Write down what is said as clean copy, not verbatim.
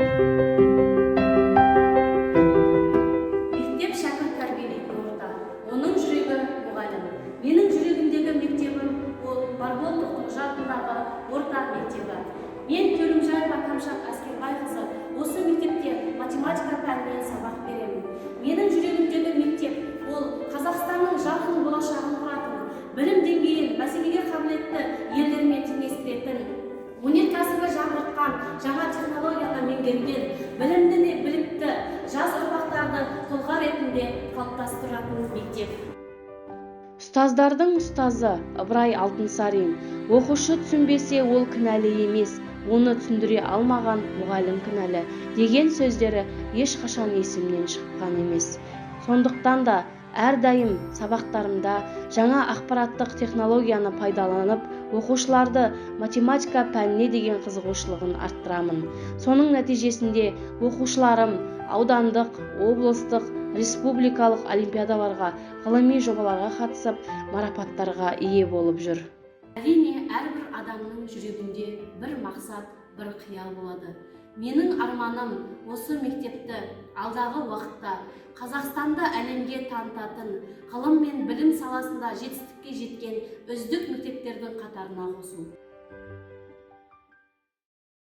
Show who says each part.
Speaker 1: Мектеп – шәкірт тәрбиелейтін орта, оның жүрегі – мұғалім. Менің жүрегімдегі мектебім – ол Барбол Тоқтықожа атындағы орта мектебі. Мен, Кеулімжаева Камшат Әскербайқызы, осы мектепте математика пәнінен сабақ беремін. Менің жүрегімдегі мектеп – ол Қазақстанның жарқын болашағын құратын, білім деңгейін бәсекеге қабілетті елдермен теңестіретін, өнеркәсібі жаңғыртқан, жаңа технологияны меңгерген, білімді не білікті жас ұрпақтарды тұлға ретінде қалыптастыратын мектеп.
Speaker 2: Ұстаздардың ұстазы Ыбырай Алтынсарин: «Оқушы түсінбесе, ол кінәлі емес, оны түсіндіре алмаған мұғалім кінәлі», – деген сөздері ешқашан есімнен шыққан емес. Сондықтан да әрдайым сабақтарымда жаңа ақпараттық технологияны пайдаланып, оқушыларды математика пәніне деген қызығушылығын арттырамын. Соның нәтижесінде оқушыларым аудандық, облыстық, республикалық олимпиадаларға, ғылыми жобаларға қатысып, марапаттарға ие болып жүр.
Speaker 1: Әрине, әрбір адамның жүрегінде бір мақсат, бір қиял болады. Менің арманым – осы мектепті алдағы уақытта Қазақстанды әлемге танытатын, ғылым мен білім саласында жетістікке жеткен үздік мектептердің қатарына қосу.